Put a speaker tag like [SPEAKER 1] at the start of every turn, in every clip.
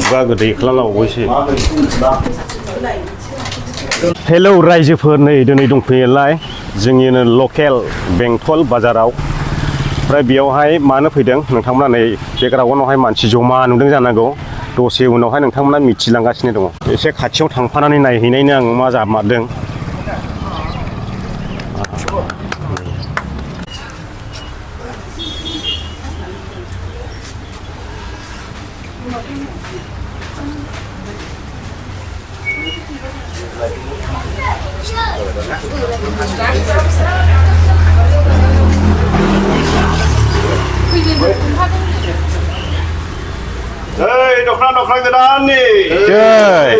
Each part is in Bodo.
[SPEAKER 1] खुगा गोदै खालामलाबावबायसो हेलौ रायजोफोर नै दिनै दंफैयोलाय जोंनिनो लकेल बेंटल बाजाराव ओमफ्राय बेयावहाय मानो फैदों नोंथांमोना नै बेकग्राउन्डआवहाय मानसि जमा नुदों जानांगौ दसे उनावहाय नोंथांमोना मिथिलांगासिनो दङ एसे खाथियाव थांफानानै नायहैनायनो आं मा जामारदों
[SPEAKER 2] Hei, dokna godan nih.
[SPEAKER 1] Jai.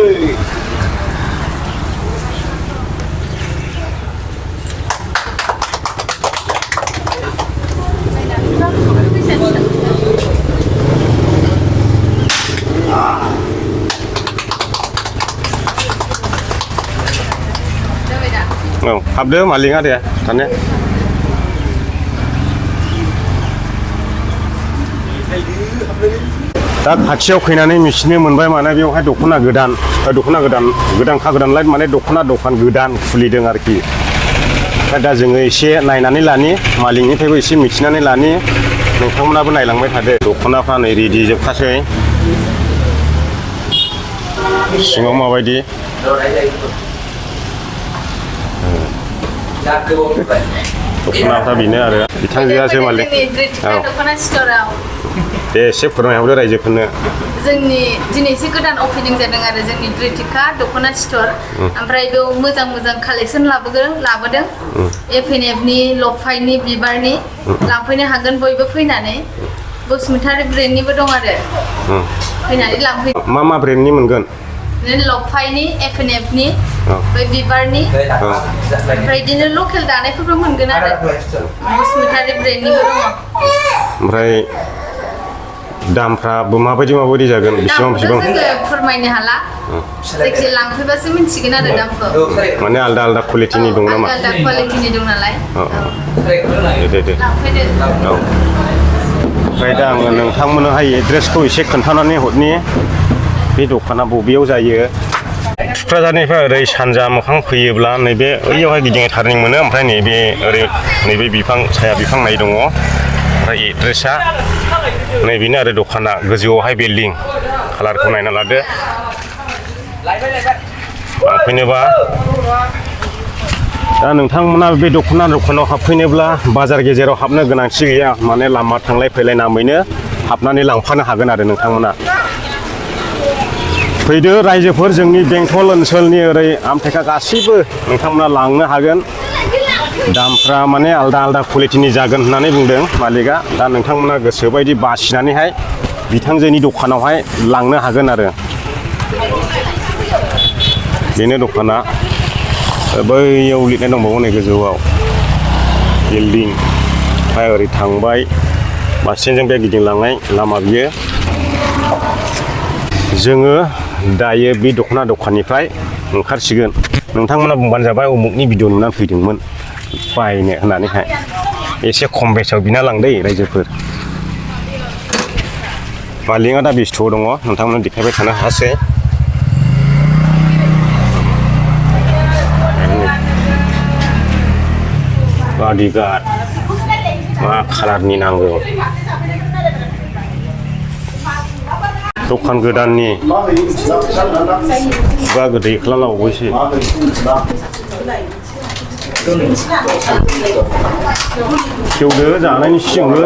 [SPEAKER 1] Oh, habis maling ada ya, tanya. दा खाथियाव फैनानै मिथिनो मोनबाय माने बेवहाय दख'ना गोदान लाइट माने दख'ना दखान गोदान खुलिदों आरोखि दा जोङो एसे नायनानै लानि मालिकनिफ्रायबो एसे मिथिनानै लानि नोंथांमोनाबो नायलांबाय थादो दख'नाफ्रा नै रेडि जोबखासै सिङाव माबायदि दख'नाफ्रा बेनो आरो बिथांजोआसो मालिक दे एसे फोरमायहरदो रायजोफोरनो
[SPEAKER 3] जोंनि दिनैसो गोदान अपेनिं जादों आरो जोंनि ब्रिटिका दख'ना स्ट'र ओमफ्राय बेयाव मोजां कालेक्सन लाबोदों एफएनएफनि लफाइनि बिबारनि लांफैनो हागोन बयबो फैनानै बसुमतारी ब्रेन्डनिबो दं आरो फैनानै लांफैनो
[SPEAKER 1] मा ब्रेन्डनि मोनगोन
[SPEAKER 3] लफाइनि एफएनएफनि बै बिबारनि ओमफ्राय बिदिनो लकेल दानायफोरबो मोनगोन आरो बसुमतारी ब्रेन्डनिबो दङ
[SPEAKER 1] ओमफ्राय दामफ्राबो माबायदि जागोन बेसेबां
[SPEAKER 3] जोङो फोरमायनो हाला जायखिजाया लांफैबासो मिथिगोन आरो दामखौ
[SPEAKER 1] माने आलदा कुवालिटिनि दं नामा
[SPEAKER 3] आलदा कुवालिटिनि दं नालाय
[SPEAKER 1] दे
[SPEAKER 3] लांफैदो
[SPEAKER 1] औ ओमफ्राय दा आङो नोंथांमोननोहाय एड्रेसखौ एसे खोन्थानानै हरनि बे दखाना बबेयाव जायो थुक्राझारनिफ्राय ओरै सानजा मोखां फैयोब्ला नैबे ओइयावहाय गिदिङै टार्निं मोनो ओमफ्राय नैबे बिफां साया बिफां नाय दङ ओमफ्राय एड्रेसा नैबेनो आरो दखाना गोजौआवहाय बिल्डिं कालारखौ नायना लादो लांफैनोबा दा नोंथांमोना बे दखानाव हाबफैनोब्ला बाजार गेजेराव हाबनो गोनांथि गैया माने लामा थांलाय फैलाय नामैनो हाबनानै लांफानो हागोन आरो नोंथांमोना फैदो रायजोफोर जोंनि बेंटल ओनसोलनि ओरै आमथेखा गासैबो नोंथांमोना लांनो हागोन दामफ्रा माने आलदा कुवालिटिनि जागोन होननानै बुंदों मालिकआ दा नोंथांमोना गोसोबायदि बासिनानैहाय बिथांजोनि दखानावहाय लांनो हागोन आरो बेनो दखाना बैयाव लिरनाय दंबावो नै गोजौआव बिल्डिं ओमफ्राय ओरै थांबाय बासजों बे गिदिंलांनाय लामा बियो जोङो दायो बे दखाननिफ्राय ओंखारसिगोन नोंथांमोना बुंबानो जाबाय उमुकनि भिडिअ नुनानै फैदोंमोन बायनो होननानैहाय एसे खम बेसेयाव बिना लांदै रायजोफोर मालिकआ दा बेस्थ' दङ नोंथांमोना देखायबाय थानो हासै बडिगार्ड मा कालारनि नांगौ दखान गोदाननि खुगा गोदै खालामलाबावबायसो खेवदो जानायनि सिगांनो